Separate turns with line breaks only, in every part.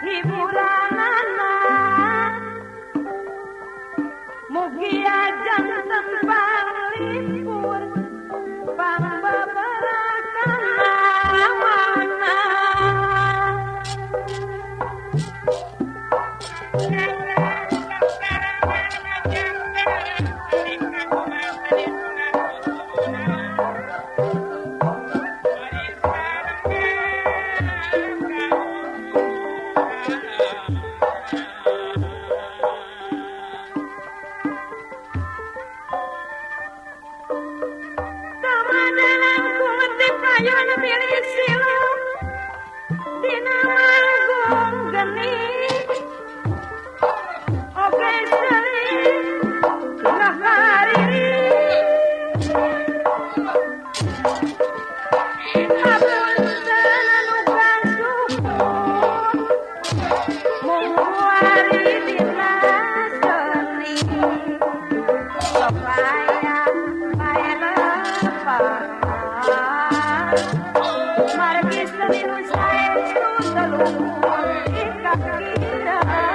Hiburanana mugia janten panglipur pangbabarakan mawana. Kamadanan ku payon bilih silu dina manggung geni oge seuri ngahariri hapunten anu kasuput mung kuari dina seni supaya bae lepas margi seni nu saestu teluhur ika kirama.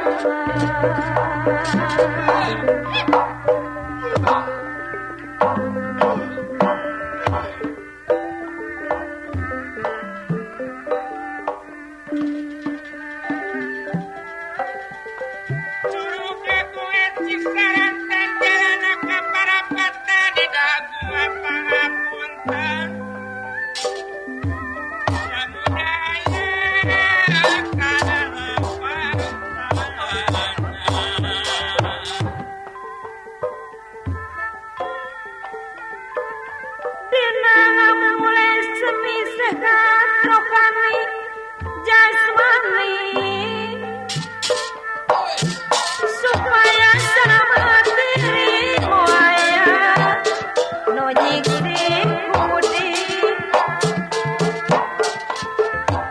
Dina ngamumule seni sehat rohani jasmani supaya selamat diri moaya nu nyikti budi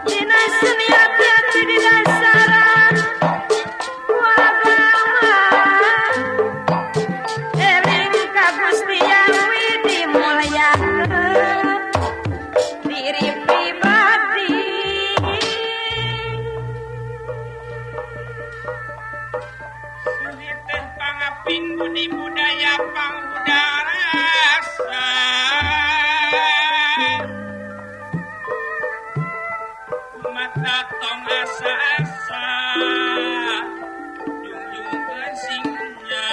dina seni hati-hati di dasaran ku agama eling ka Gusti Yang Widi Mulyakeun diri pribadi.
Seni teh pangaping budi budaya pangbudarasa mata tong asa-asa jungjungkeun sing nya.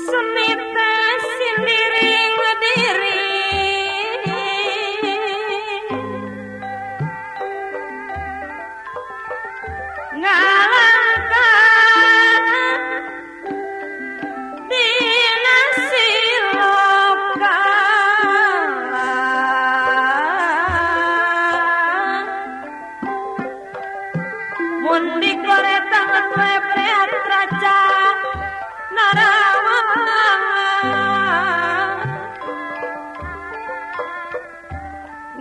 Seni teh sindiring diri ngalangkah dina siloka mun dikoretang atuh raca narawang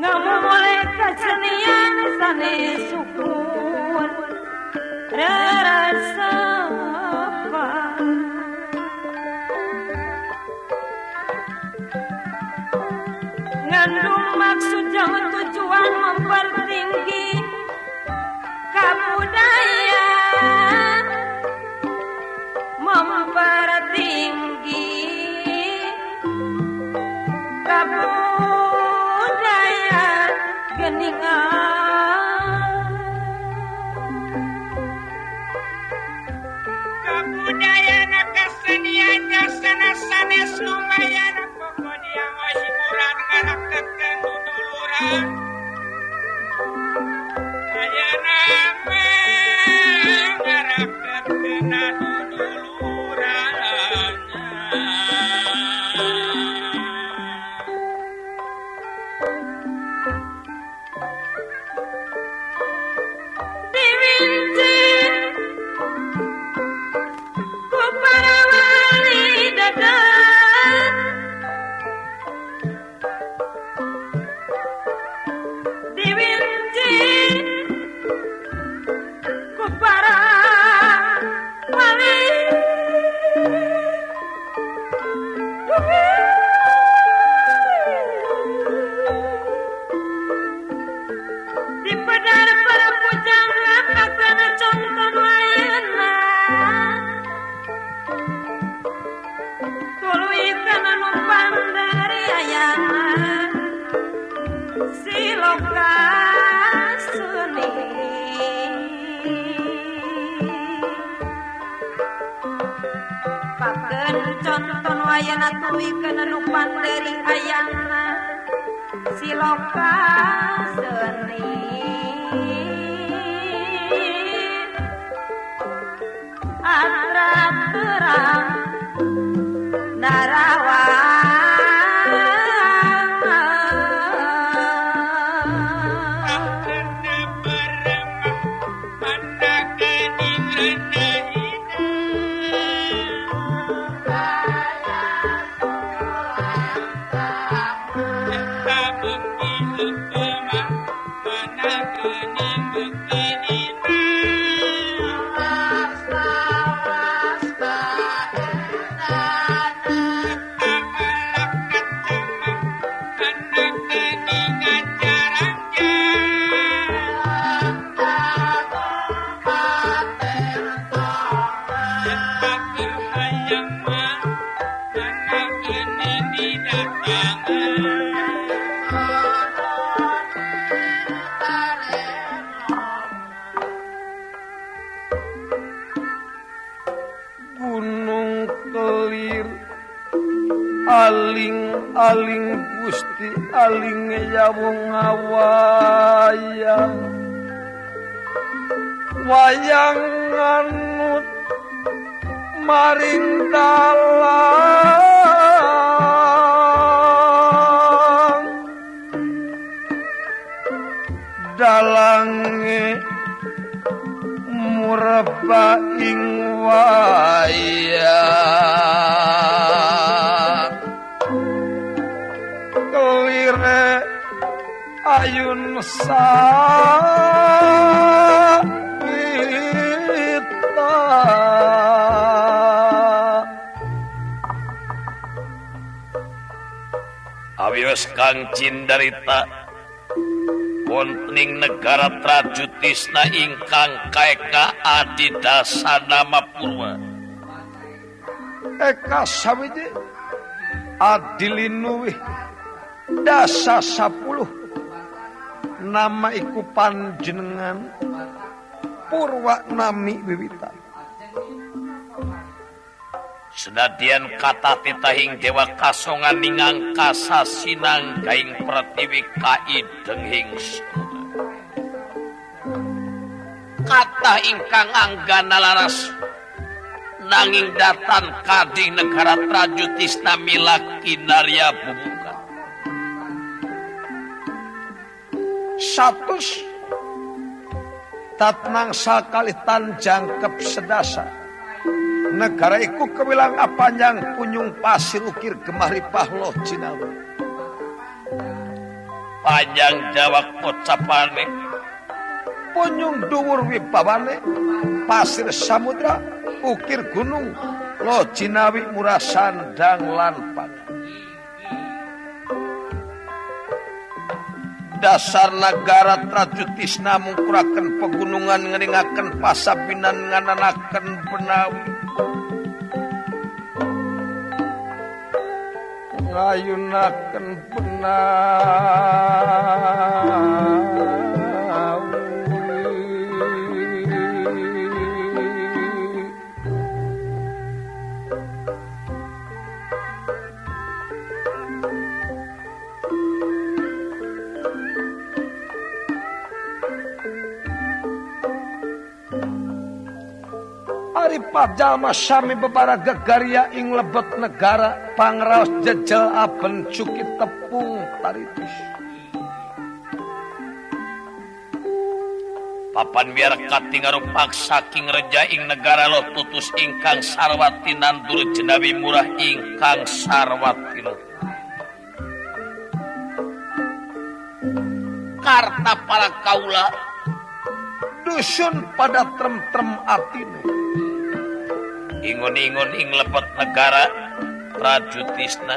ngamumule kesenian sanes syukur rarasapan ngandung maksud jeung tujuan mempertinggi kabudayaan mempertinggi kabudayaan geningan.
Kabudayaan kesenian jasana sanes lumayan pokoknya mah hiburan ngaraketkeun duduluran ayeuna mah ngaraketkeun duduluran.
Lumayan atuh kana nu panderi ayana siloka seni atra terang narawa
Aling-aling Gusti aling yawung awayang wayang anut maring dalang dalange mureba ing wayang ayun sawita.
Awios Kang Cindarita wontening negara Trajutisna ingkang kaeka adidasa nama purwa
eka sawiji adilinuwih dasa 10 nama iku panjenengan purwa nami wiwitan.
Senadyan kata titahing dewa kasongan ningang kasasinang gaing pratiwi kaideng kata ingkang anggana laras nanging datan kading negara Trajutisna milaki narya bubuka.
Satus tatnang sakali tanjangkep sedasa negara iku kewilang apanjang punyung pasir ukir gemah ripah loh jinawi
panjang jawak pocapane
punyung dhuwur wibawane pasir samudra ukir gunung loh jinawi murah sandang lan pangan. Dasar negara Trajutisna mungkuraken pegunungan ngeringaken pasabinan ngananaken benawi ngayunaken benawi. Ari pajalma sami bebara gegarya ing lebet negara pangraos jejel aben cuki tepung taritis.
Papan biar katingaru paksa king reja ing negara loh tutus ingkang sarwati nandur jenawi murah ingkang sarwati. Karta para kaula
dusun pada trem-trem atine.
Ingun-ingun ing lebet negara Trajutisna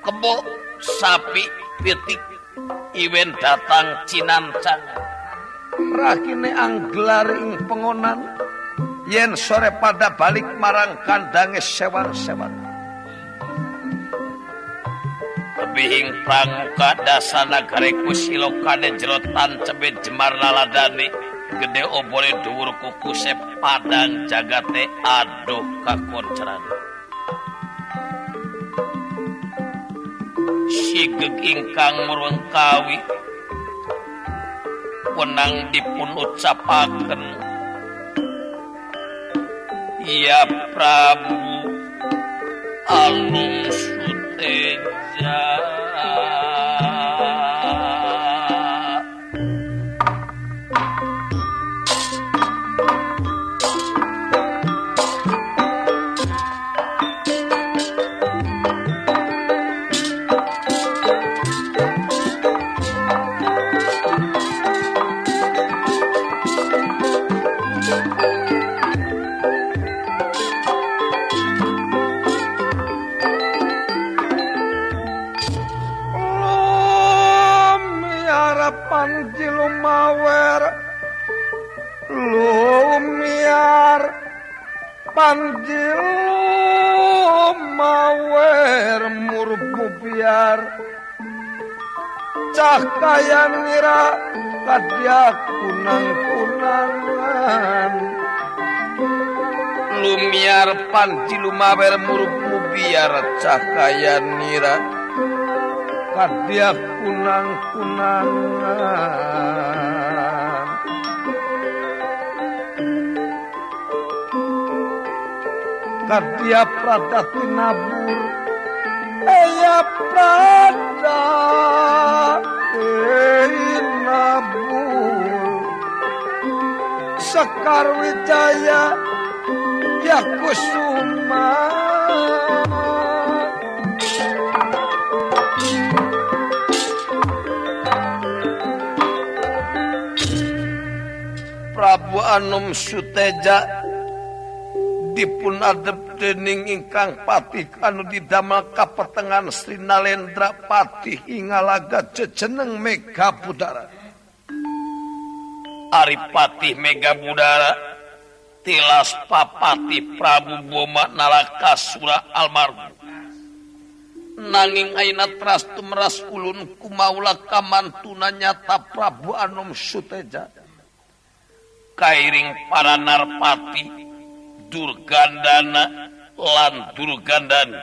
kebo sapi pitik iwen datang cinancang
rakine anggelar ing pengonan yen sore pada balik marang kandange sewang-sewang.
Tebihing pramuka dasa nagariku silokane jero tancebe jemar laladani gede obole dhuwur kukuse padang jagate aduh kakonceran. Sigeg ingkang murwengkawi wenang dipun ucapaken Ya Prabu Anom Suteja.
Panji lumawer murbu biar cakayan nira kadya kunang-kunangan. Lumiar panji lumawer murbu biar cakayan nira kadya kunang-kunangan. Kadya prada tinabur eya prada tinabur Sekar Wijaya ya Kusuma. Prabu Anom Suteja dipun adep dening ingkang patih anu didamel kapetengan Sri Nalendra Patih Ingalaga jejeneng Mega Budara.
Ari Patih Mega Budara tilas papati Prabu Boma Narakasura almarhum. Nanging ayeuna teras tumras ulun kumaula kamantuna nyata Prabu Anom Suteja kairing para narpati Durgandana lan Durgandani.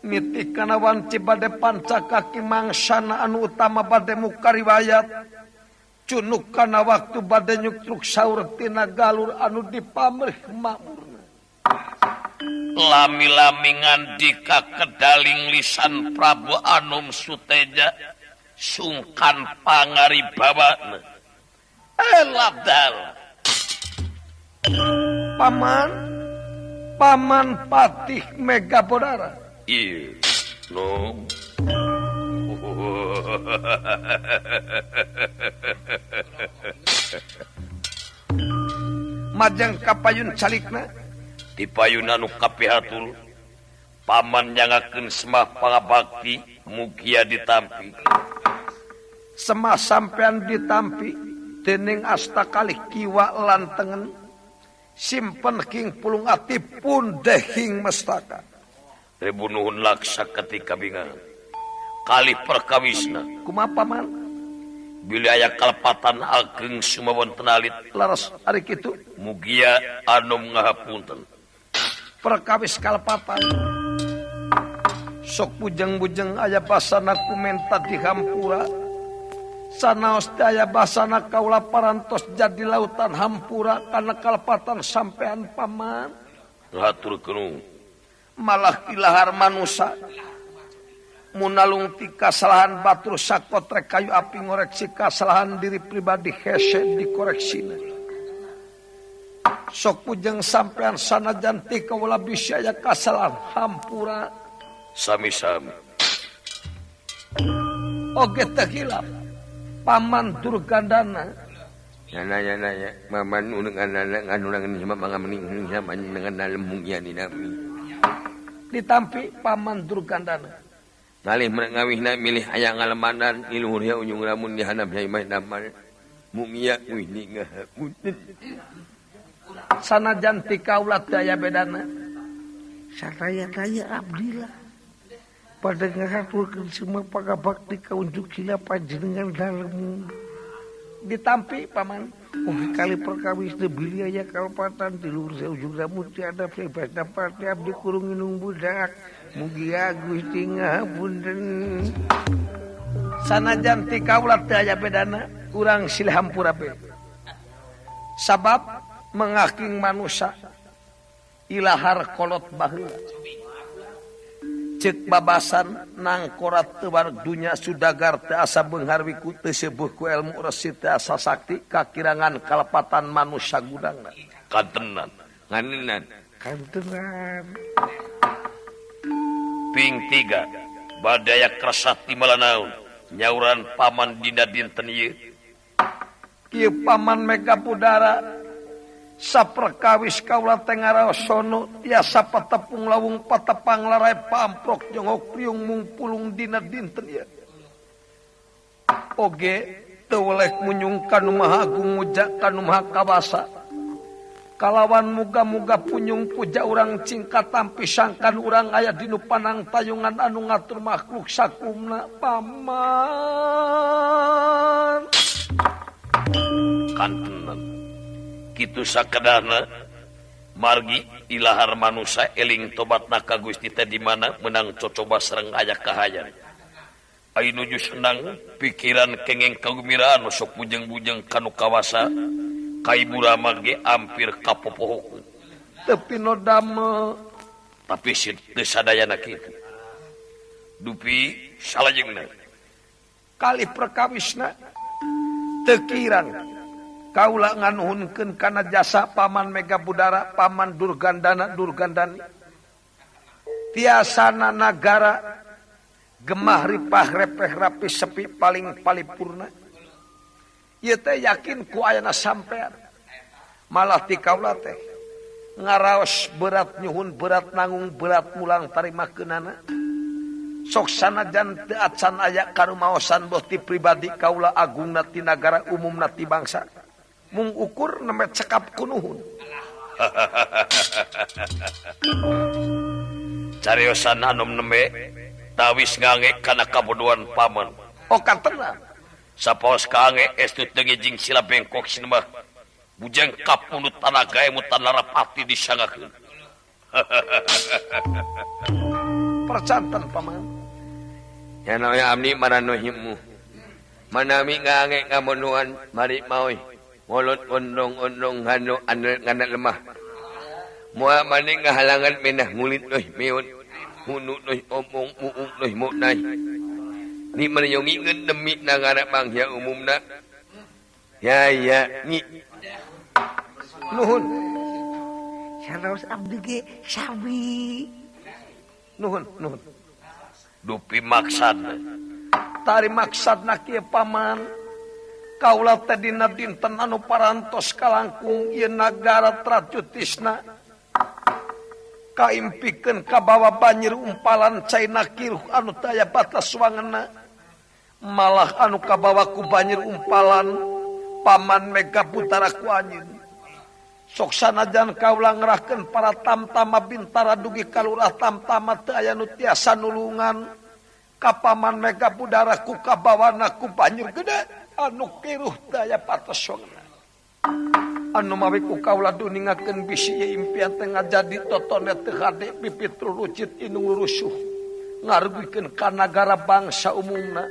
Niti kana wanci bade pancakaki mangsana anu utama bade muka riwayat cunuk kana waktu bade nyuktruk saur tina galur anu dipamrih makmurna.
Lami-lami ngandika kedaling lisan Prabu Anom Suteja sungkan pangaribawana. Labdal
Paman, Paman Patih Mega Bodara.
Iya, no.
Majeng kapayun calikna
dipayun anu kapihatur. Paman nyangakeun semah pangabakti mugia ditampi.
Semah sampean ditampi dening asta kalih kiwa lan tengen. Simpen king pulung ati pun dehing mestaka.
Ribu nuhun laksa ketika bingan kali perkawisna.
Kumaha paman?
Bila aya kalepatan ageng sumawonten alit
laras ari kitu
mugia anom ngahapunten.
Perkawis kalepatan sok bujeng-bujeng aya basana kumenta dihampura. Sanaos daya basana kaula parantos jadi lautan hampura karena kalepatan sampean paman.
Hatur keung.
Malah ilahar manusa munalung ti kasalahan batur sakotrek kayu api ngoreksi kasalahan diri pribadi hese dikoreksina. Sok pujeng sampean sanajan ti kaula bisi aya kasalahan hampura.
Sami-sami.
Oge teu hilap Paman Durgandana.
Nanya maman
ditampi Paman Durgandana.
Nalih ngawihna milih aya ngalemanan iluhur ya unjung lamun dihanap ya imah damar mumia wih ngahapunten.
Sanajan ti kaula daya bedana.
Saraya-raya abdilah pada ngahaturkeun semua pangabakti ka unjuk sila panjenengan dalem.
Ditampi Paman.
Mugi kali perkawis teu bilih aya kalepatan ti luhur saujung rambut tiada bebas dapat abdi kurung inung budak. Mugi Gusti ngapunten.
Sanajan ti kaula teu aya bedana, urang silih hampura be. Sabab mengaking manusia ilahar kolot baheula. Cek babasan nangkorat teu dunya sudagar teu asa beunghar wiku teu seubuh ku ilmu resi teu asa sakti kakirangan kalepatan manusia gudangna.
Kantenan,
nganenan,
kantenan.
Ping 3 badaya kresati malanaun nyauran paman dina dinten ieu.
Kieu paman Mega Budara saperkawis kaula teh ngaraosono tiasa patepung lawung patepang larai pamprok jongok priung mungpulung dina dinten ieu. Oge teu weleh munyung ka nu Maha Agung muja ka nu Maha Kawasa. Kalawan muga-muga punyung puja urang cingka tampi sangkan urang aya dinu panang tayungan anu ngatur makhluk sakumna paman.
Kantenan kitu sakedahna margi ilahar manusa eling tobatna ka Gusti teh di mana menang cocoba sareng aya kahayan. Ai nuju senang pikiran kengeng kagumiraan sok bujeng-bujeng kanu kawasa kaibura mah ge ampir kapopohokeun.
Tepi no damel
tapi teu sadayana kitu. Dupi salajengna
kali perkawisna teu kirang kaula nganuhunkeun kana jasa paman Mega Budara, paman Durgandana Durgandani. Tiasana nagara gemah ripah repeh rapi sepi paling palipurna. Ieu teh yakin ku ayana sampean. Malah ti kaula teh ngaraos berat nyuhun berat nanggung berat mulang tarimakeunana. Sok sanajan teu acan aya karumaosan boh ti pribadi kaula agungna ti nagara umumna ti bangsa. Mung ukur nembe cekap kunuhun.
Cariosan anom nembe tawis ngange kana kabodohan paman.
Oh kantenan.
Sapaos kaange estu teu ngijing sila bengkok sinemah. Bujeng kapundut tanaga emutan larapati disangakeun.
Percanten paman.
Ya namanya abdi maranohimu. Manami ngange ngabodohan mari maoi. Molot ondong-ondong hanu anel ngana lemah. Moal maning ngahalangan menah ngulit euy miun. Hunu euy omong muung euy muknai. Ni manyongikeun demi nagara bangsa umumna. Ya ya nyi.
Nuhun.
Sanaos abdi ge sawi.
Nuhun, nuhun.
Dupi maksadna.
Tari maksadna kieu paman. Kaula teh dina dinten anu parantos kalangkung ieu nagara Trajutisna kaimpikeun kabawa banjir umpalan caina kiruh anu teu aya batas wangenna. Malah anu kabawa ku banjir umpalan paman Mega Putara ku anjeun. Sok sanajan kaula ngerahkeun para tamtama bintara dugi ka lurah tamtama teu aya nu tiasa nulungan ka paman Mega Putara ku kabawana ku banjir gede anu kiruh daya patesona. Anu mawi ku kaula duningakeun bisi ieu impian teh ngajadi totone teu hade pipit rucit inung rusuh ngarugikeun ka nagara bangsa umumna.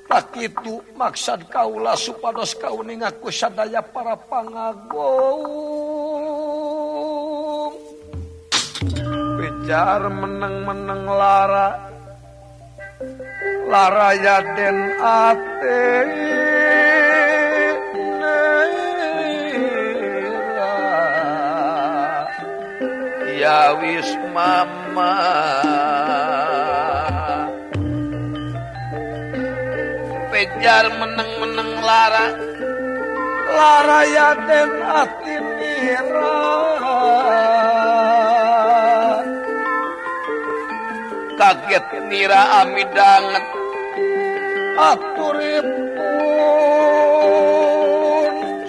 Tak kitu maksad kaula supados kauninga ku sadaya para pangagung. Bicar meneng-meneng lara lara yaden ate nera ya wis mama pejar meneng-meneng lara lara yaden ati nira kaget nira amidanget aturipun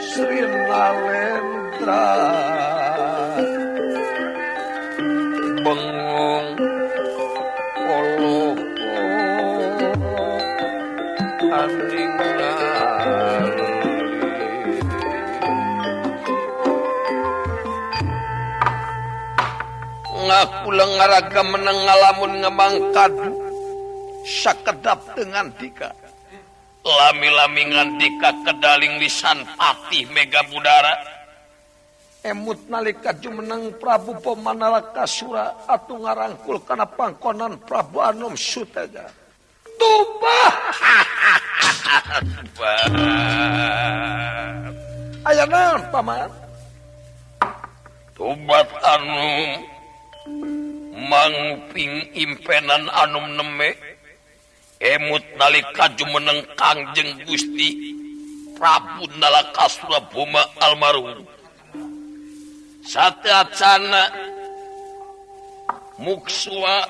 Sri Nalendra bengong oloh aning naluri.
Kaula ngaraga meneng ngalamun ngemangkadu sakedap dengan dika lami-lami ngandika kedaling lisan patih Mega Budara emut nalika jumeneng Prabu Pamanalakasura atuh ngarangkul kana pangkonan Prabu Anom Suteja tubah. Aya naon paman? Tobat anu manguping impenan anum neme emut nalika jumeneng Kangjeng Gusti Prabu Nalakasura Boma almarhum sateuacana muksua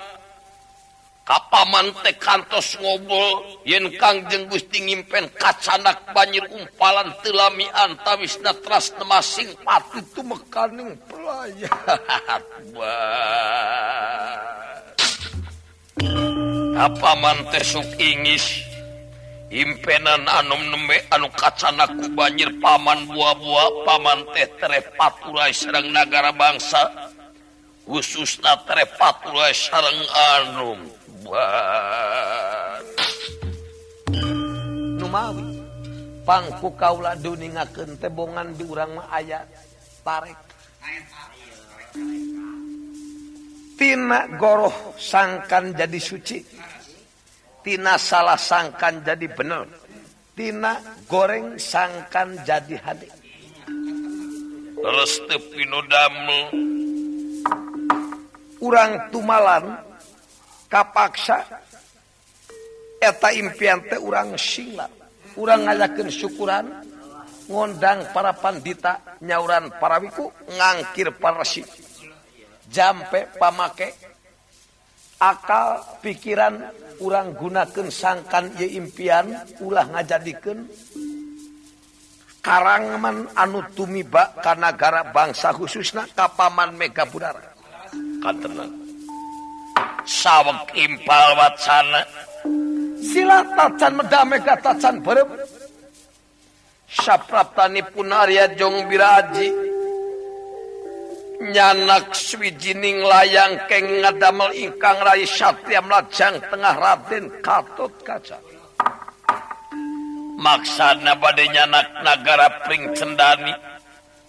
kapaman teh kantos ngobrol yen Kangjeng Gusti ngimpen kacanak banjir umpalan teu lami antawisna teras masing pati tumekaning pelayat. Kapaman teh sok ingis impenan anum nembe anu kacanak ku banjir paman buah-buah paman teh tereh paturai sareng nagara bangsa khususna tereh paturai sareng anum. Numawi pangku kaula duningakeun tebongan di urang mah aya tarek tina goroh sangkan jadi suci, tina salah sangkan jadi bener, tina goreng sangkan jadi hade. Terus teu pinudamel urang tumalan kapaksa eta impian teh urang singlar, urang ngayakeun syukuran, ngondang para pandita, nyauran para wiku, ngangkir para resi, jampe pamake akal pikiran urang gunakeun sangkan ieu impian ulah ngajadikeun karangan anu tumiba ka nagara bangsa khususna ka Paman Mega Budara. Kantenan saweg impal wacana sila tacan medame tacan berep sapraptanipun Arya Jong Biraji nyanak swijining layang keng ngadamel ingkang rai satria mlajang tengah Raden Gatotkaca maksana bade nyanak nagara Pring Cendani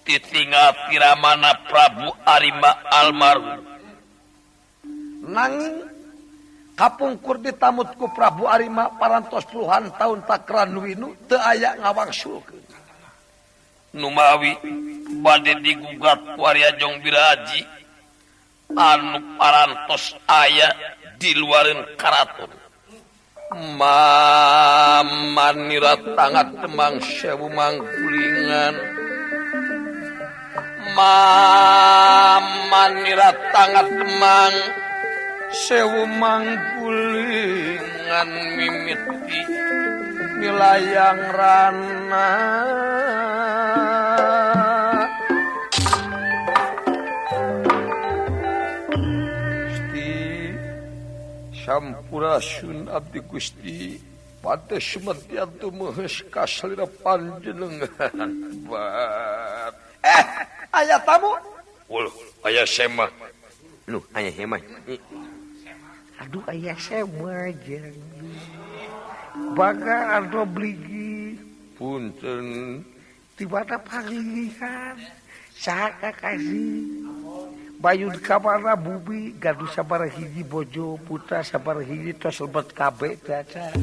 titingal tiramana Prabu Arima almarhum. Nanging kapungkur ditamut ku Prabu Arima parantos puluhan tahun takran winu teu aya ngawangsulkeun. Numawi bade digugat ku Arya Jong Biraji anu parantos aya di luareun karaton. Mamanira tangat Demang Sewu Mangkulingan, mamanira tangat Demang Sewu Mangkulingan mimiti milayang rana. Gusti sampurasun abdi Gusti pada sumedyan tumuhus kasalira panjenengan. Aya tamu? Uluh, aya semah.
Luh, aya semah. Aduh, aya semah jeung. Baga ardo bligi.
Punten.
Tibata panglihan. Saha kakasih. Bayun kamana bumi gaduh sabaraha hiji bojo putra sabaraha hiji tos lebet kabeh caca.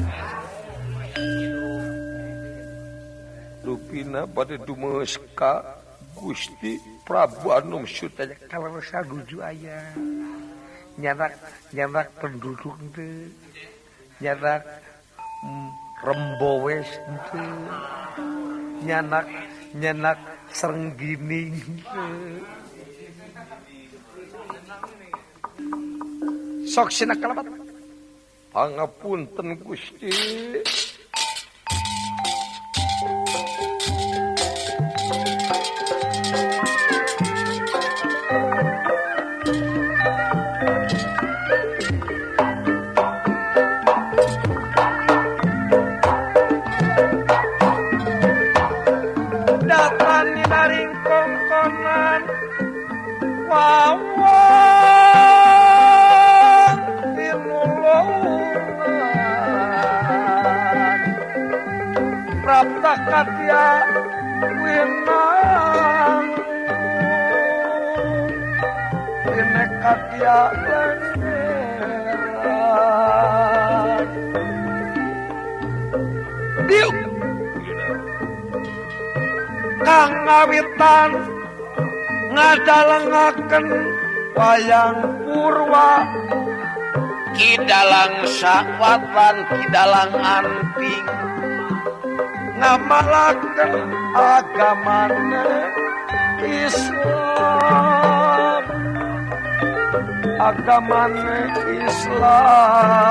Rupina bade dumeus ka Gusti Prabu Anom Suteja
kaleresa nuju aya. Nyanak nyanak penduduk teu. Nyanak rembowes teu. Nyanak nyanak srenggining teu.
Sok sina kalabat.
Pangapunten Gusti.
Datani naring kongkonan. Wow. Katia winang Dine katia lengeran Diuk Kang ngawitan ngadalengaken wayang purwa
Ki Dalang Sakwatan Ki Dalang Anting
ngamalaken agamane Islam agamane Islam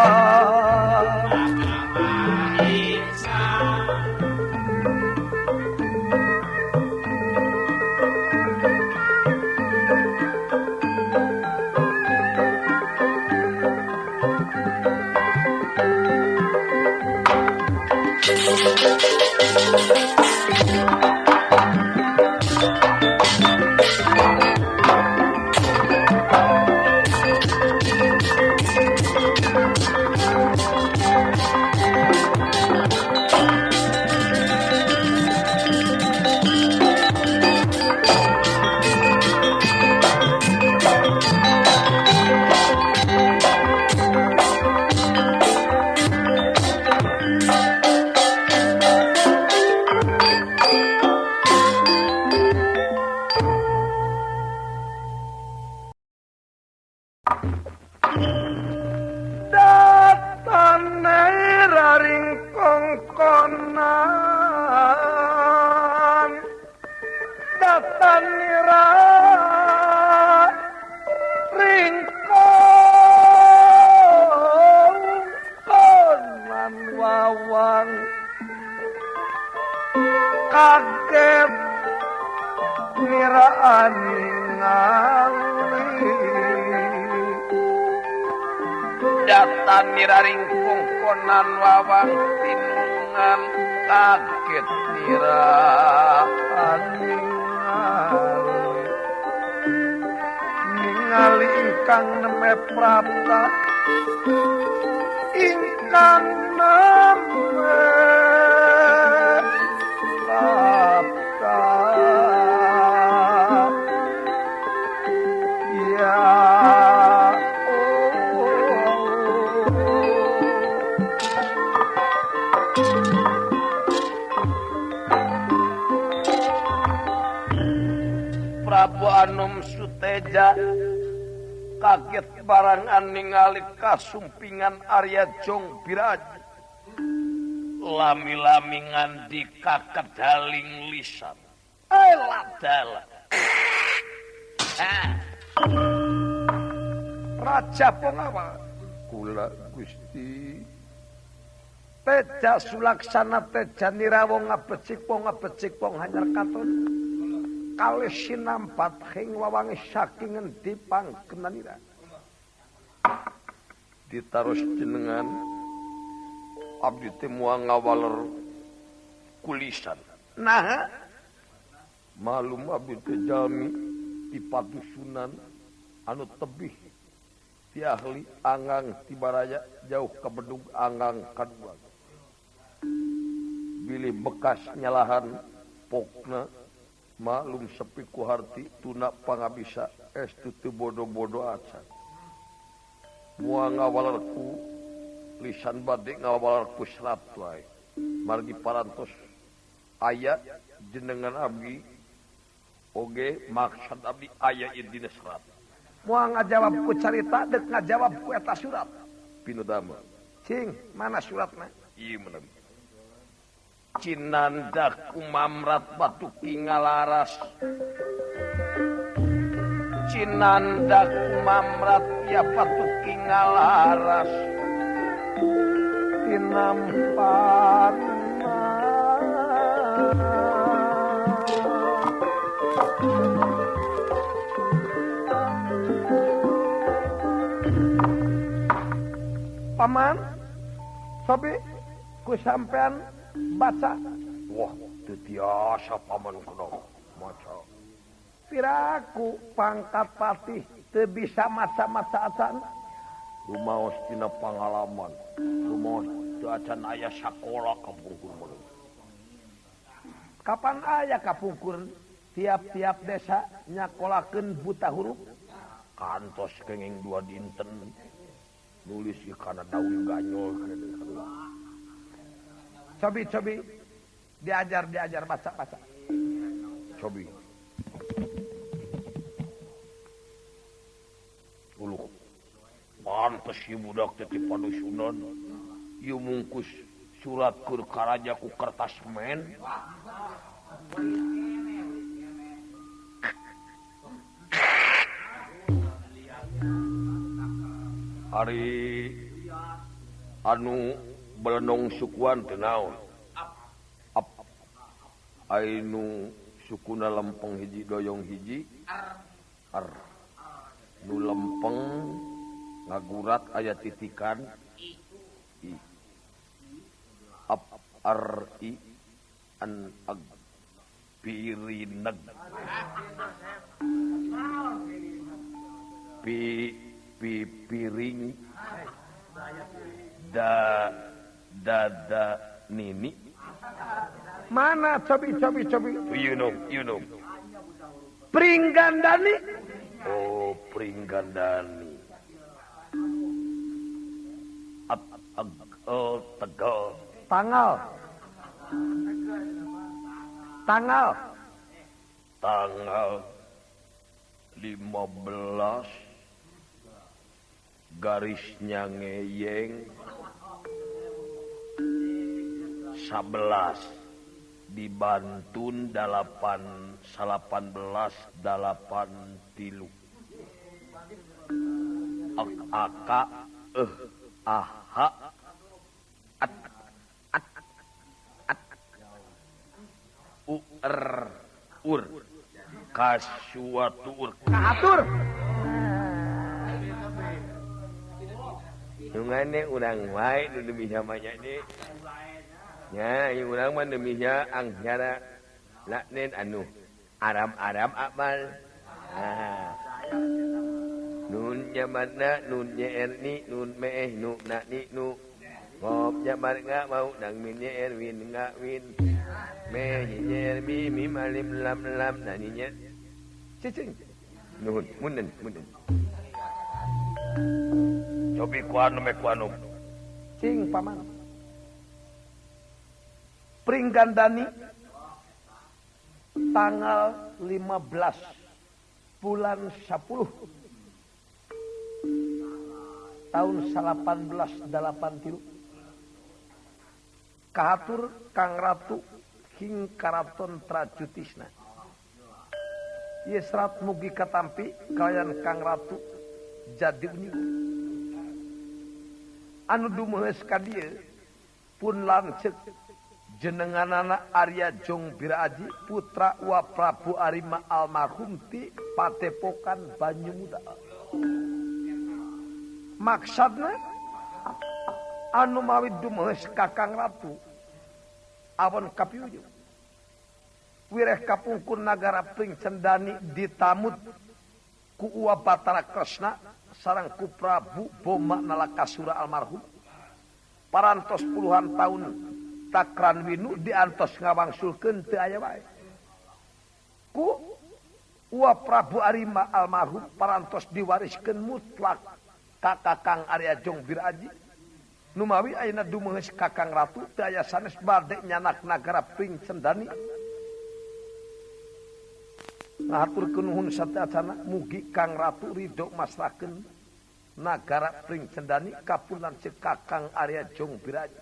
Kaget niraan ningali
data niraring kongkonan wawang tinungan kaget niraan
ningali ningali ingkang neme prapta ingkang neme prapta ya
Prabu Anom Suteja kaget barangan ningali kasumpingan Arya Jong Biraj lami-lami ngandika kedaling lisan ladala
Raja Pongawa kula Gusti Teja Sulaksana Teja Nirawa ngabecik wong ngabecik wong hanyar katon kalih sinambat hing wawangi saking endi panggenanira
ditaros jenengan abdi teh moal ngawaler kulisan
nah
malum abdi teh jalmi di padusunan anu tebih ti ahli anggang ti baraya jauh ka bedug anggang kadua bilih bekas nyalahan pokna maklum sepi ku harti tuna pangabisa estu teu bodo-bodo acan moal ngawalerku lisan bade ngawalerku serat wae margi parantos aya jenengan abdi oge maksad abdi aya ieu dina serat
moal ngajawab ku carita deuk ngajawab ku eta surat
pinudama
cing mana suratna
ieu menawi Cinanda kumamrat batu kingalaras Cinanda kumamrat ya batu kingalaras
tinampat Paman sobi ku sampean baca.
Wah, teu tiasa paman kuno maca.
Piraku pangkat patih teu bisa maca-maca acan.
Rumaos tina pangalaman, rumaos teu acan aya sakola kapungkur mah.
Kapan aya kapungkur tiap-tiap desa nyakolakeun buta huruf
kantos kenging 2 dinten nulis kana daun ganyol.
Cobi-cobi diajar baca-baca.
Cobi. Uluh. Pantes ieu budak teh ti padusunan. Ieu mungkus surat keur karaja ku kertas men. Ari anu belenong sukuan teu naon? Ap. Ainu sukuna lempeng hiji doyong hiji. Ar. Nu lempeng ngagurat aya titikan i. Ap ar i an ag pirineg. Pi pi piring da da nini.
Mana cobi cobi cobi.
You know, you know.
Pringgandani.
Oh, Pringgandani. Ap ag oh, Tegal.
Tanggal. Tanggal.
Tanggal 15 garisnya ngeyeng 11 di Bantun 8 18 8 tilu ak aka eh aha at at at u r ur kasuatu ur
kaatur.
Nungane urang wae nu demi samanya ni. Nya, ieu urang mah demi nya angcara laknen anu Arab-Arab amal. Ah. Nun nya matna, nun nya erni, nun meeh, nu na ni nu. Ngop nya mar nga mau nang min nya erwin nga win. Me nya ermi mi malim lam lam na ni nya. Cicing. Nuhun, munden, munden.
Cobi kuanum me kuanum.
Cing paman. Pringgandani tanggal 15 bulan 10 tahun 1883 kahatur Kang Ratu king Karaton Trajutisna. Ieu serat mugi katampi kalayan Kang Ratu jadi unyu. Anu dumeus ka dieu pun lanceuk jenenganana Arya Jong Biraaji putra Wa Prabu Arima almarhum ti Padepokan Banyumuda. Maksudna anu mawi dumeus ka Kang Ratu awon kapiuju. Wireh kapungkur nagara Pringcendani ditamut ku Uwa Batara Kresna sareng ku Prabu Boma Nalakasura almarhum. Parantos puluhan tahun takran winu diantos ngawangsulkeun teu aya wae. Ku Uwa Prabu Arima almarhum parantos diwariskeun mutlak ka Kakang Arya Jong Biraaji. Numawi ayeuna dumeus ka Kang Ratu teu aya sanes bade nyanak nagara Pringcendani. Ngahaturkeun nuhun sateuacanna mugi Kang Ratu ridho masrahkeun nagara Pringcendani kapun lanceuk Kakang Arya Jong Biraaji.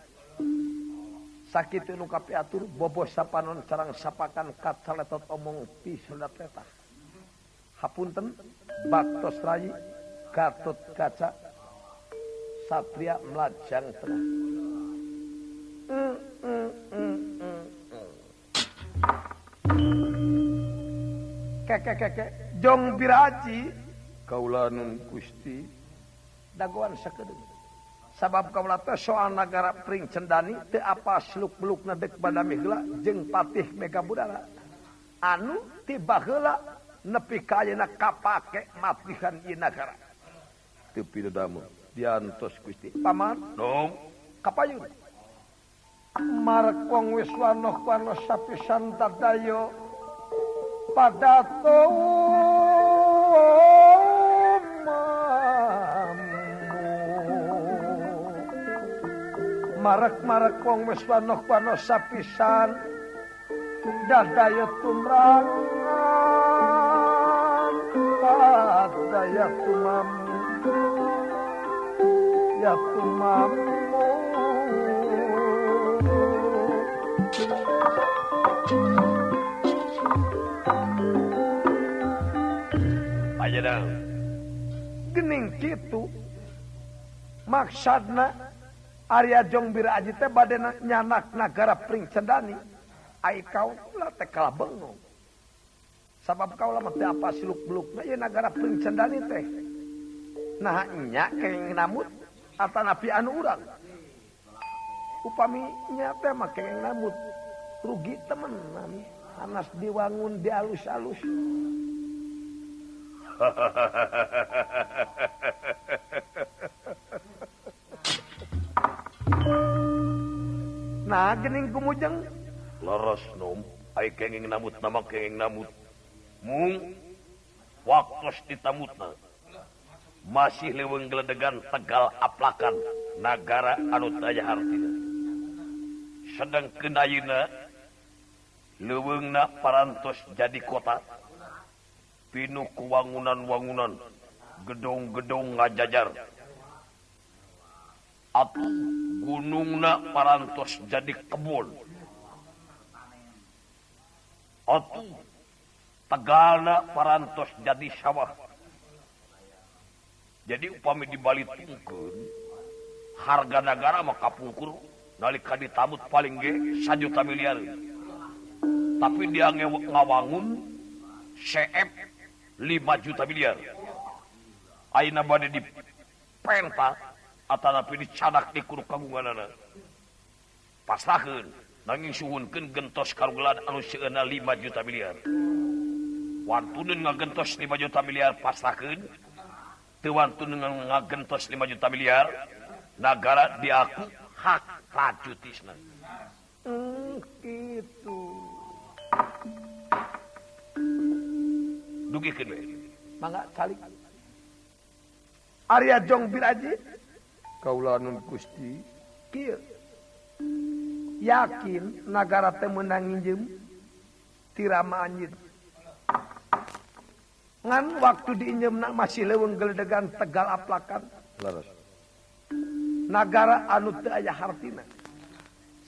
Sakitu nu kapiatur bobo sapanon sareng sapakan kacaletot omong ti Sunda Peta. Hapunten baktos rayi Gatot Kaca Satria Mlajang Tengah. Keke keke Jong Biraaji
kaula nun Gusti
dagoan sakedeung. Sabab kaula teh soal nagara Pringcendani teu apa seluk-belukna deuk badami heula jeung Patih Megabudara anu ti baheula nepi ka ayeuna kapake matihan ieu nagara.
Teu pidadamel diantos Gusti.
Paman
Dong
kapayun. Marek wong wis wanoh-wanoh sapisan dadayo padato marek-marek wong wis wanoh-wanoh sapisan dadayo tumrangan padaya tumamu ya tumamu. Gening kitu maksadna Arya Jong Biraji teh bade nyanak nagara Pringcendani ai kaula teh kalah bengong sabab kaula mah teu apa siluk-belukna ieu nagara Pringcendani teh nah nya kenging namut atanapi anu urang upami nya teh mah kenging namut rugi temenan anas diwangun dialus-alus. Nah gening kumujeng
leres nom ai kenging namut nama kenging namut mung waktos ditamutna masih leuweung geledegan Tegal aplakan nagara anu teu aya hartina sedangkeun ayeuna leuweungna parantos jadi kota pinuh ku wangunan-wangunan gedung-gedung ngajajar atuh gunungna parantos jadi kebun atuh Tegalna parantos jadi sawah. Jadi upami dibalitungkeun harga nagara mah kapungkur nalika ditamut paling ge 1 juta miliar tapi dia ngawangun CF 5 juta miliar. Ayeuna bade dipenta atanapi dicadak di kudu kagunganana. Pasrahkeun nanging suhunkeun gentos karugelan anu seueurna 5 juta miliar. Wantuneun ngagentos 5 juta miliar pasrahkeun, teu wantuneun ngagentos 5 juta miliar nagara diaku hak rajutisna.
Kitu.
Dugikeun we.
Mangga calik. Arya Jong Biraji kaula nun Gusti kieu. Yakin nagara teh meunang nginjem ti Rama Anjir. Ngan waktu diinjemna masih leuweung geledegan Tegal aplakan.
Leres.
Nagara anu teu aya hartina.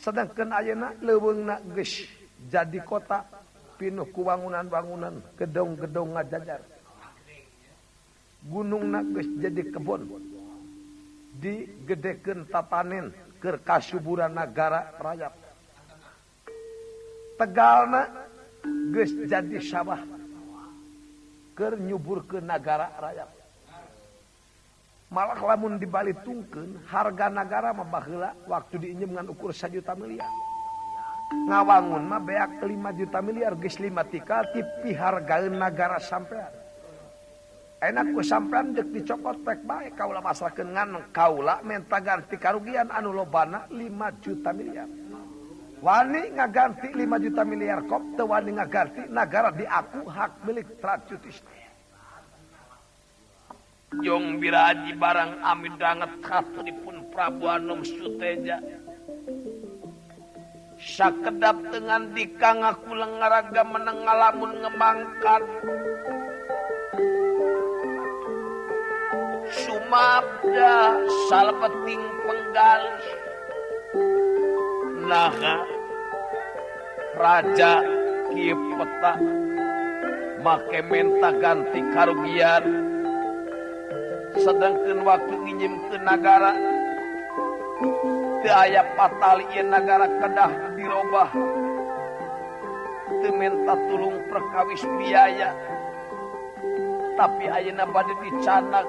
Sedangkeun ayeuna leuweungna geus jadi kota pinuh ku wangunan-wangunan, gedong-gedong ngajajar. Gunungna geus jadi kebon. Digedekeun tatanen keur kasuburan nagara rayap. Tegalna geus jadi sawah keur nyuburkeun nagara rayap. Malah lamun dibalitungkeun harga nagara mah baheula waktu diinjem ngan ukur 1 juta miliar. Ngawangun mah beak 5 juta miliar geus 5 tikal ti pihargaeun nagara sampean. Enak ku sampean deuk dicokot pek bae kaula pasrahkeun ngan kaula menta ganti karugian anu lobana 5 juta miliar. Wani ngaganti 5 juta miliar kop teu wani ngaganti nagara diaku hak milik trajutis.
Jong Biraji barang amidanget katuripun Prabu Anom Suteja. Sakedap dengan dika ngaku lengaraga meneng ngalamun ngemangkan. Sumabda salepeting penggalih. Nah, Raja Ki Peta make menta ganti karugian. Sedangkan waktu nginjem ke nagara teu aya patali ieu nagara kedah dirobah. Teu menta tulung perkawis biaya. Tapi ayeuna bade dicanak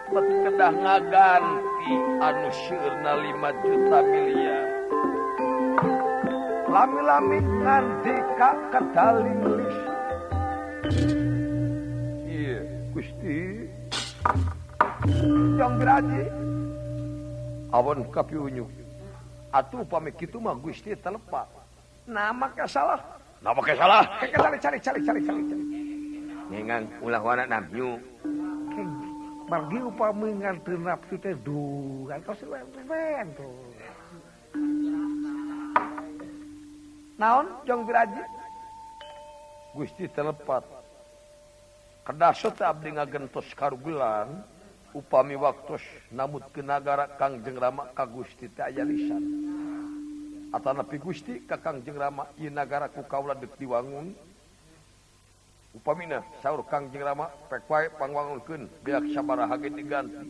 bet kedah ngaganti anu seueurna 5 juta miliar.
Lami-lami ngandika kedaling lis. Iya, Gusti. Jong Biraji.
Awon kapiunyu.
Atuh upami kitu mah Gusti telepat. Nah make salah.
Nah make salah.
Cari cari cari cari cari.
Ngengang ulah wana namyu.
Margi upami nganti nafsu teh duh, kan kau selen tuh.
Naon Jong Wiraji? Gusti telepat. Kedasot abdi ngagentos karugelan upami waktos namut ke nagara Kangjeng Rama ka Gusti teh aya lisan. Atanapi Gusti ka Kangjeng Rama ieu nagara ku kaula deuk diwangun. Upamina saur Kangjeng Rama pek wae pangwangunkeun beak sabaraha ge diganti.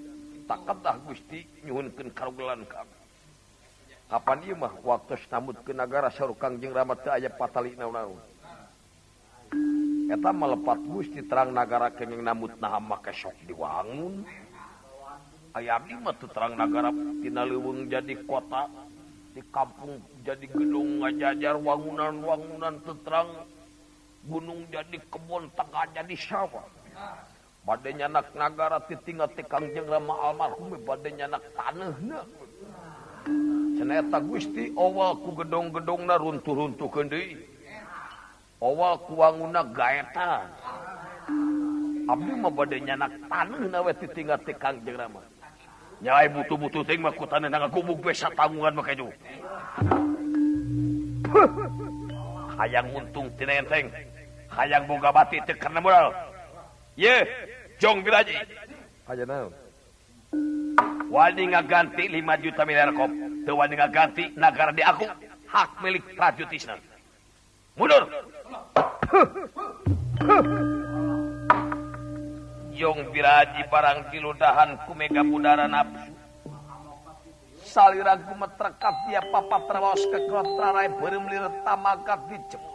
Takadah Gusti nyuhunkeun karugelan ka abdi. Kapan ieu mah waktos namut ke nagara saur Kangjeng Rama teu aya patali naon-naon. Eta melepat Gusti terang nagara kenging namut naha make sok diwangun. Aya abdi mah teu terang nagara tina leuweung jadi kota, di kampung jadi gedung ngajajar wangunan-wangunan teu terang gunung jadi kebon tengah jadi sawah. Bade nyanak nagara titinggal ti Kangjeng Rama almarhum bade nyanak taneuhna. Cenah eta Gusti awal ku gedong-gedongna runtuh-runtuhkeun deui. Awal ku wanguna gaetan. Abdi mah bade nyanak taneuhna we titinggal ti Kangjeng Rama. Nyai butuh-butuh teuing mah ku taneuhna ngagubug we satanggungan mah keju. Hayang untung tina enteng. Hayang boga bati teu karena modal. Ye, Jong Wiraji. Aya naon?
Wani ngaganti 5 juta miliar kop. Teu wani ngaganti nagara di aku hak milik Prajutisna. Mundur. Jong Wiraji barang diludahan ku mega budara nafsu.
Salira gumetrekat dia papat raos kekrot trarai beureum lir tamakat dijemur.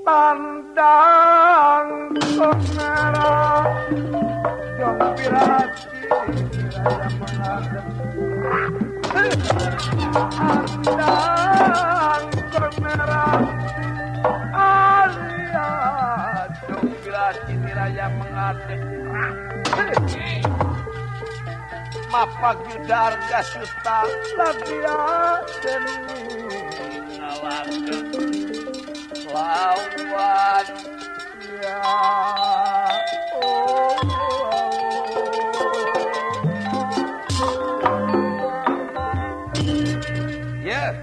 Tandang sonara Jong Wiraji raja mengadep. Tandang sonara alia Jong Wiraji raja mengadep. Mapak yudarga suta lagia demi
ngalakeun lawan
ya oh, oh. Ya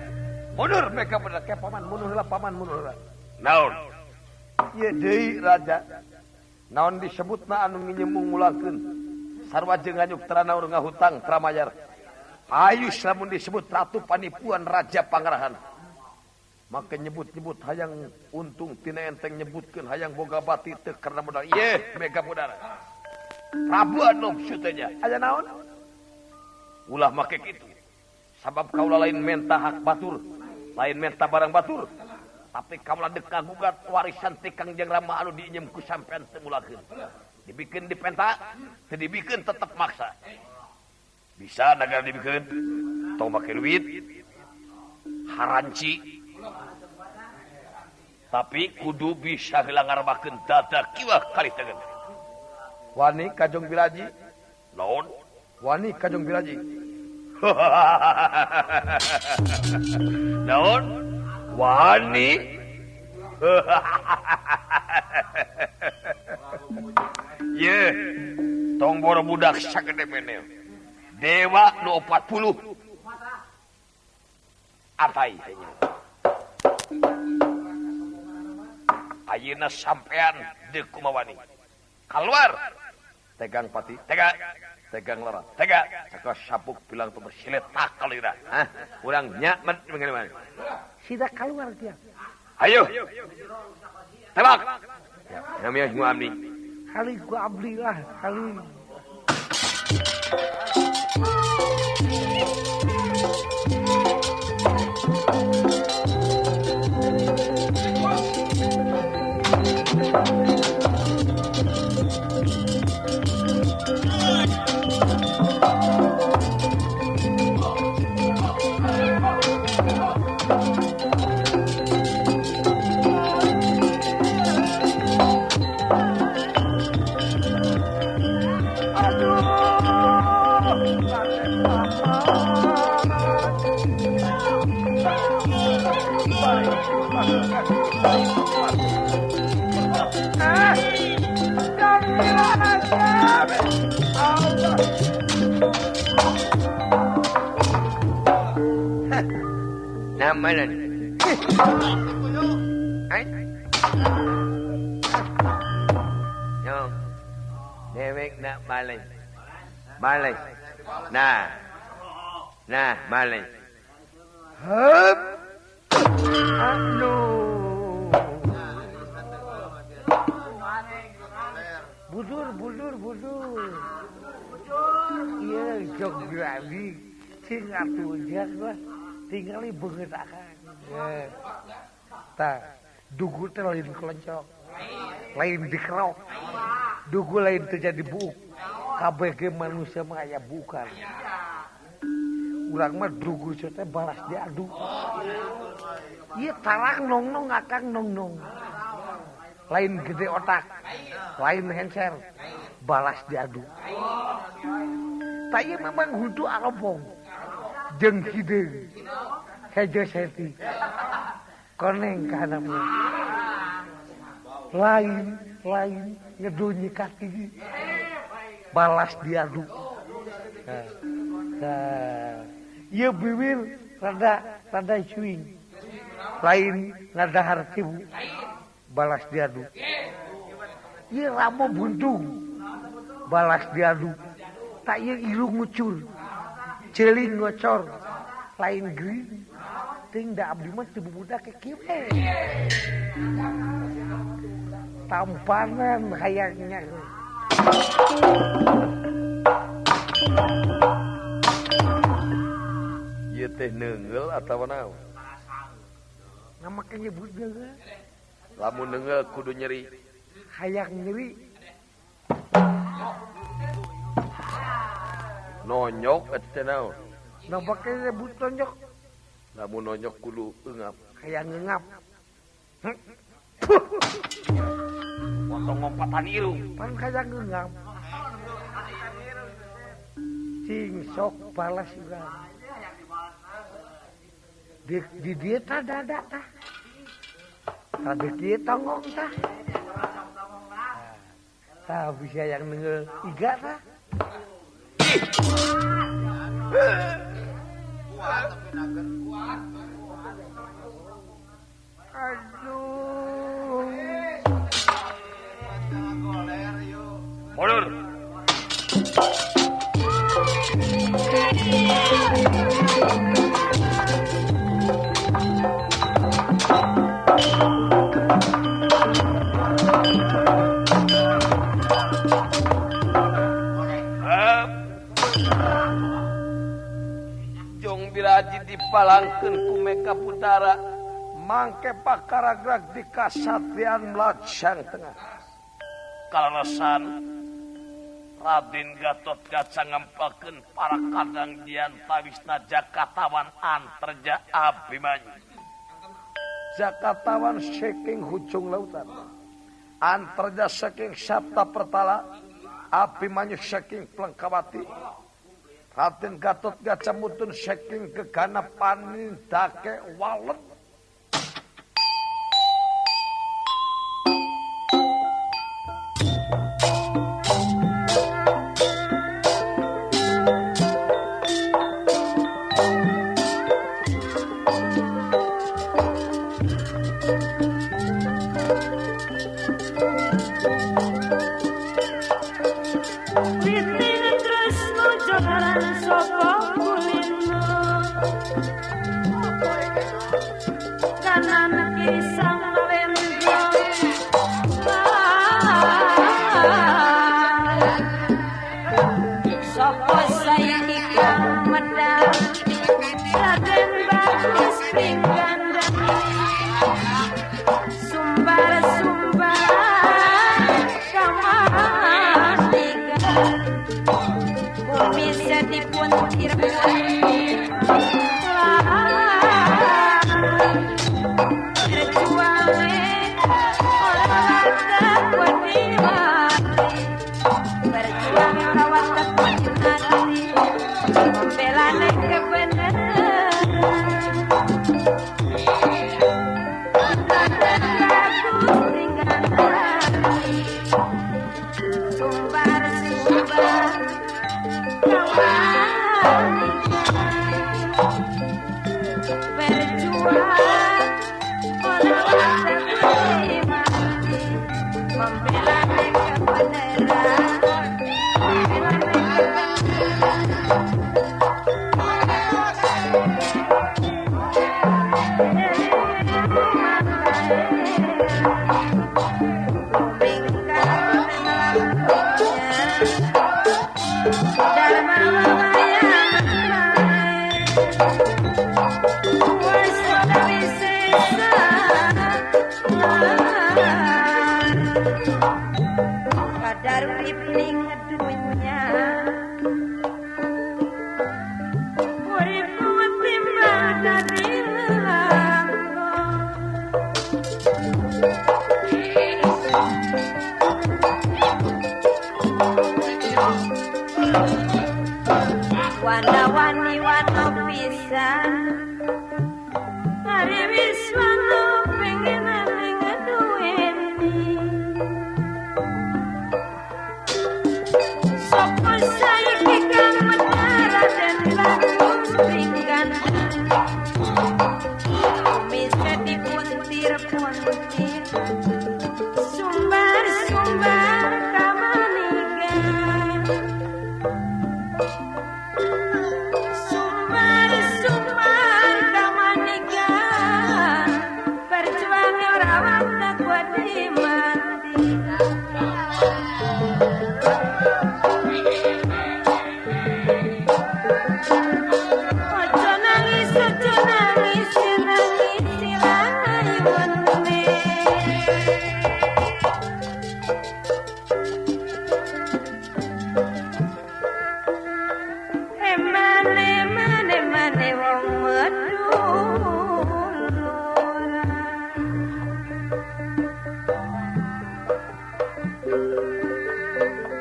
mundur mereka pada ke paman mundur lah paman mundur lah
naon
ieu deui raja naon disebutna anu nginyemung mulakeun sarwa jeung nganyuk tranaur ngahutang tramayar ayus lamun disebut ratu panipuan raja pangarahan. Maka nyebut-nyebut hayang untung tina enteng nyebutkeun hayang boga bati teu karena modal. Ye mega budara.
Prabu Anom sutenya.
Aya naon?
Ulah make kitu. Sabab kaula lain menta hak batur, lain menta barang batur. Tapi kaula deuk kagugat warisan ti Kangjeng Rama anu diinjem ku sampean teu mulakeun. Dibikin dipenta, teu dibikin tetep maksa. Bisa nagara dibikin, tong make duit, haranci. Tapi kudu bisa heula ngarbakeun dada kiwah kali tengen.
Wani ka Jong Wiraji?
Naon?
Wani ka Jong Wiraji.
Naon? Wani? Ye, tong boro budak sagede meneh. Dewa nu 40. Atai nya. Ayeuna sampean deuk kumawani. Kaluar.
Tegang pati,
tega.
Tegang lara,
tega.
Saka sabuk bilang tu bersilet
takalira.
Hah, urang nyamet bagaimana?
Sida keluar dia.
Ayo. Tebak.
Ya, namanya semua abdi.
Kali gua abdi lah, kali. Aduh,
Keamanan. Yo. Dewek nak balai. Balai. Nah. Nah, balai. Hup. Aduh.
Budur, budur, budur. Iya, jog lagi. Cing atuh jak lah. Tingali beungeut akang. Tah, dugu teh lain kelencok. Lain dikerok. Dugu lain terjadi buuk. Kabeh ge manusia mah aya bukan. Urang mah dugu teh balas diadu. Ieu tarang nongnong akang nongnong. Lain gede otak, lain hengser, balas diadu. Tah ieu memang hudu arobong. Jeung hideung. Hejo seti. Koneng ka handapna. Lain lain ngedunyi kaki. Balas diadu. Nah, ieu biwir rada rada cuing. Lain ngadahar tibu. Balas diadu. Ieu ramo buntung. Balas diadu. Tak ieu irung ngucur. Celing ngocor. Lain green. Ting da abdi mah teu budak ke kieu. Tampanan hayangnya.
Ieu teh neunggeul atawa naon?
Nama nyebut neunggeul.
Lamun neunggeul kudu nyeri.
Hayang nyeri.
Nonyok eta teh naon?
Napa nyebut nonyok?
Lamun nonyok kudu eungap.
Hayang eungap.
Potong ngompatan irung.
Pan hayang eungap. Cing sok balas urang. Di dieu tah dada tah. Tah kieu tonggong tah. Tah bisa yang neunggeul iga tah. Aduh.
Mundur. Jong Biraji dipalangkeun ku Mega Putara
mangke pakaragrag di kasatrian Mlajang Tengah.
Kaleresan Raden Gatotkaca ngampakeun para kadang dian tawisna Jakatawan Antarja Abimanyu.
Jakatawan saking hujung lautan, Antarja saking Sabta Pertala, Abimanyu saking Plengkawati, Raden Gatotkaca mutun saking gegana panindake walet.
Sumbar sumbar kawan. Wana-wani wana pisan Ari wis wana pengen ngeduweni Sopo saiki kang menara den laku pinggan Kumise dipuntir-puntir Sumbar-sumbar kamanigan Sumbar-sumbar kamanigan Perjuang ora waktu kuat mati Ojo nangis, ojo nangis, nangis silai wene. Emane mane mane wong Madura.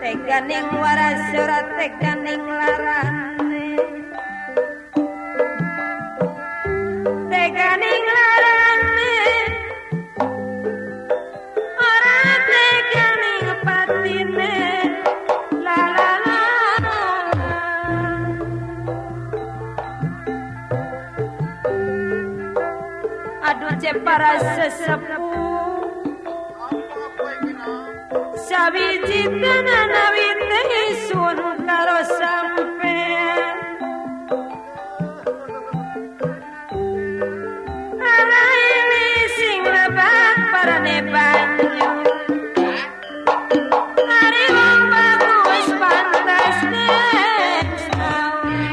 Teganing waras ora teganing larane. Teganing larane ora teganing patine. La la la. Aduh para sesepuh sawiji tenan awite sun karo sampean. Ara ini sing lebak parane banyu. Ari wong bagus pantas nestawi.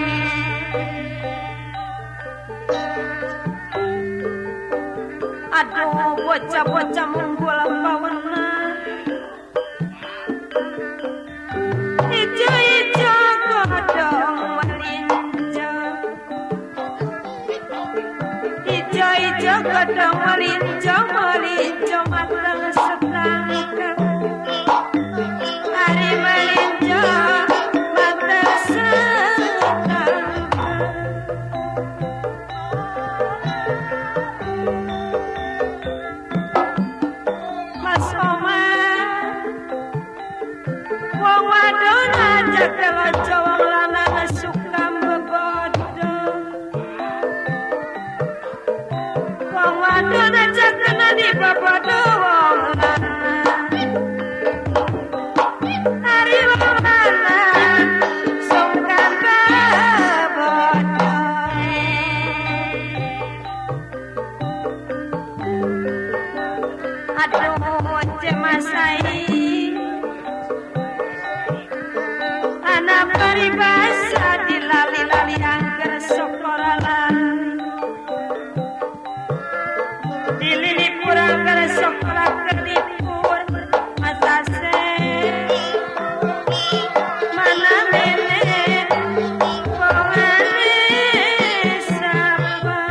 Aduh bocah-bocah munggul pawenan. Ijo-ijo godhong melinjo. Ijo-ijo godhong melinjo, melinjo mateng setangkel. Ari melinjo mateng setangkel. Mas Omar wong wadon aja keloco wong lanang suka bebodo. Wong wadon aja kena dibebodo wong lanang. Ari wong lanang sungkan bebodo. Aduh cemasai anak paribasa dilali-lali angger sokora lali. Dililipur angger sokora kelipur masase mana mene wongane sapa.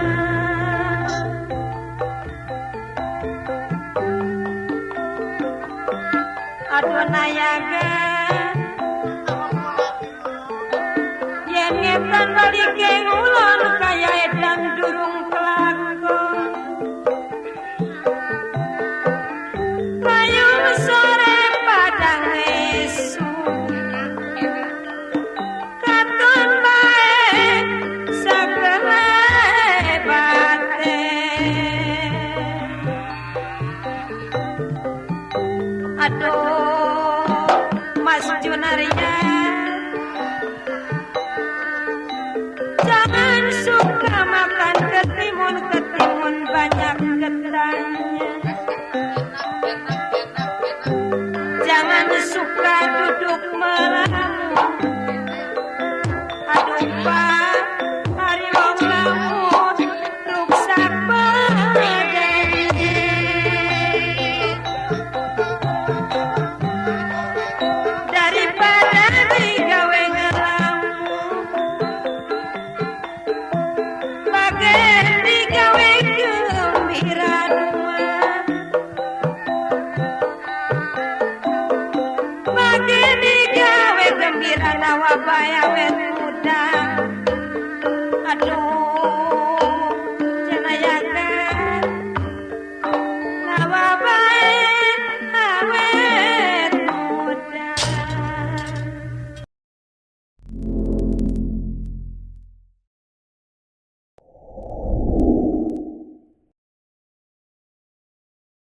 Aduh nayaga yen ngetan balike ngulon kaya edan durung kelakon. Payung sore padang esuk katon bae sakelebate. Aduh Mas Junaria jangan suka makan ketimun, ketimun banyak getahnya. Jangan suka duduk melamun. Aduh Pak, hari wong lamun ruksak badane. Daripada digawe ngelamun, bagen digawe gembira rumah. Bagen digawe gembira nawa bae awet muda.